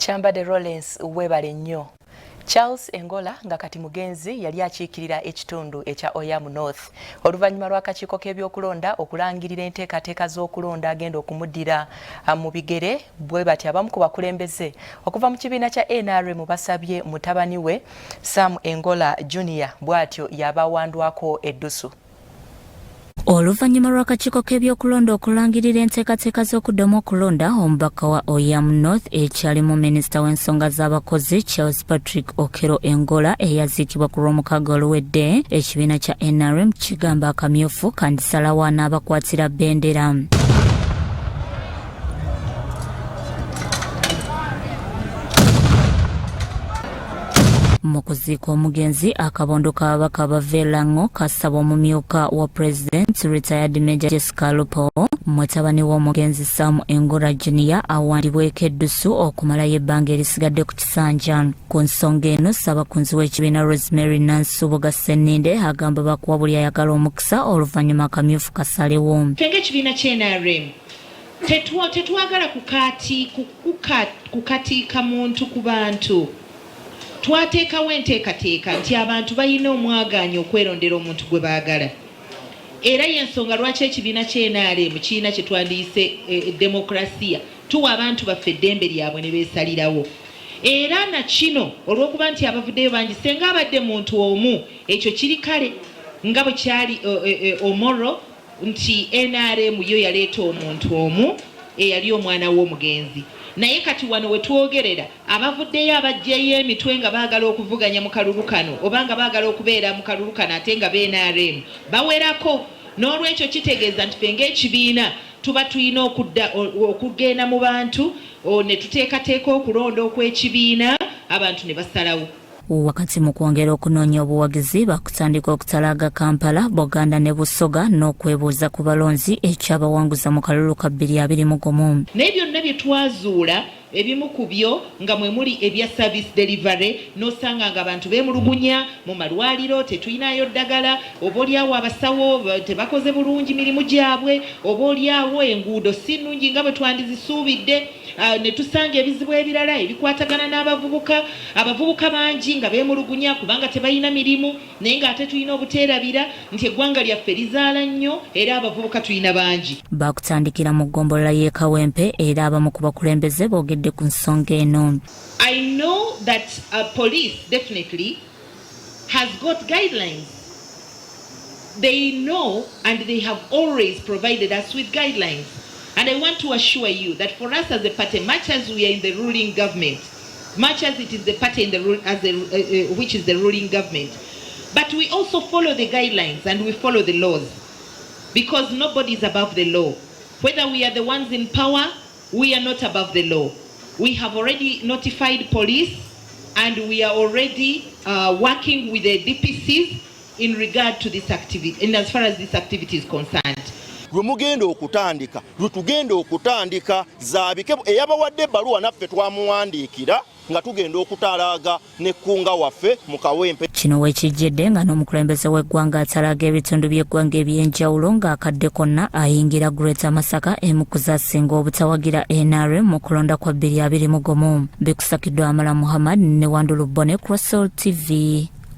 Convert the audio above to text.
Kyambadde Lawrence, weebale nnyo. Charles Engola nga kati mugenzi yali akiikirira ekitundu ekya Oyam North oluvannyuma lw'akakiiko k'ebyokulonda okulangirira enteekateeka z'okulonda agenda okumuddira ah, mu bigere. Bwe bati abamu ku bakulembeze okuva mu kibiina kya NRM basabye mutabani we Sam Engola Junior bw'atyo y'aba awandwako eddusu. Oluvannyuma lw'akakiiko k'ebyokulonda okulangirira enteekateeka z'okuddamu okulonda omubaka wa Oyam North ekyalimu minisita w'ensonga z'abakozi Charles Patrick Okello Engola eyaziikibwa ku Lwomukaaga oluwedde, ekibiina kya NRM kigamba akamyufu kandisalawo anaabakwatira bendera. Mu kuziika omugenzi, akabondo k'ababaka bava e Lango kasaba omumyuka wa President retired Major Jessica Alupo, mutabani w'omugenzi Sam Engola Junior, awandibweko eddusu okumalayo ebbanga erisigadde ku kisanja. Ku nsonga eno, ssabakunzi w'ekibiina Rosemary Nansubuga Sseninde agamba bakuwa buli ayagala omukisa, oluvannyuma akamyufu kasalewo. Ffe ng'ekibiina ky'NRM tetwagala kukatiika muntu ku bantu. Twateekawo enteekateeka nti abantu balina omwagaanya okwerondera omuntu gwe baagala, era y'ensonga lwaki ekibiina ky'NRM kirina kye twandiyise demokulasiya. Tuwa abantu baffe eddembe lyabwe ne beesalirawo. Era na kino olw'okuba nti abavuddeyo bangi, senga abadde muntu omu ekyo kiri kale nga bwe kyali Omoro nti NRM yo yaleeta omuntu omu eyali omwana w'omugenzi, naye kati wano we twogerera abavuddeyo abaggyeeyo emitwe nga baagala okuvuganya mu kalulu kano oba nga baagala okubeera mu kalulu kano ate nga ba NRM bawerako. N'olwekyo kitegeeza nti ffe ng'ekibiina tuba tulina okudda okugenda mu bantu ne tuteekateeka okulonda okw'ekibiina, abantu ne basalawo. Wakati mu kwongera okunoonya obuwagizi, bakutandika okutalaaga Kampala, Buganda ne Busoga n'okwebuuza ku balonzi ekyabawanguza mu kalulu ka 2021. Naye byonna bye twazuula, ebimu ku byo nga mwe muli ebya service delivery, n'osanga ng'abantu beemulugunya mu malwaliro tetulinayo ddagala, oba olyawo abasawo tebakoze bulungi mirimu gyabwe, oba olyawo enguudo si nnungi nga bwe twandizisuubidde. Ne tusanga ebizibu ebirala ebikwatagana n'abavubuka. Abavubuka bangi nga beemulugunya kubanga tebalina mirimu, naye ng'ate tulina obuteerabira nti eggwanga lyaffe lizaala nnyo era abavubuka tulina bangi. Baakutandikira mu ggombolola y'e Kawempe era abamu ku bakulembeze boogedde ku nsonga eno. I know that police definitely has got guidelines. They know and they have always provided us with guidelines. And I want to assure you that for us as a party, much as we are in the ruling government, much as it is the party in the as the, which is the ruling government, but we also follow the guidelines and we follow the laws because nobody is above the law. Whether we are the ones in power, we are not above the law. We have already notified police and we are already working with the DPCs in regard to this activity, and as far as this activity is concerned. Lwe mugenda okutandika, lwe tugenda okutandika zaabike eyabawadde ebbaluwa naffe twamuwandiikira nga tugenda okutalaaga nekkunga waffe mu Kawempe. Kino wekijjidde nga n'omukulembeze w'eggwanga atalaaga ebitundu by'eggwanga eby'enjawulo, ng'akadde konna ayingira Greater Masaka, emu ku zasinga obutawagira NRM mu kulonda kwa 2021. Bikusakiddwa Amala Muhammad ne Wandulu Bone, Crossol TV.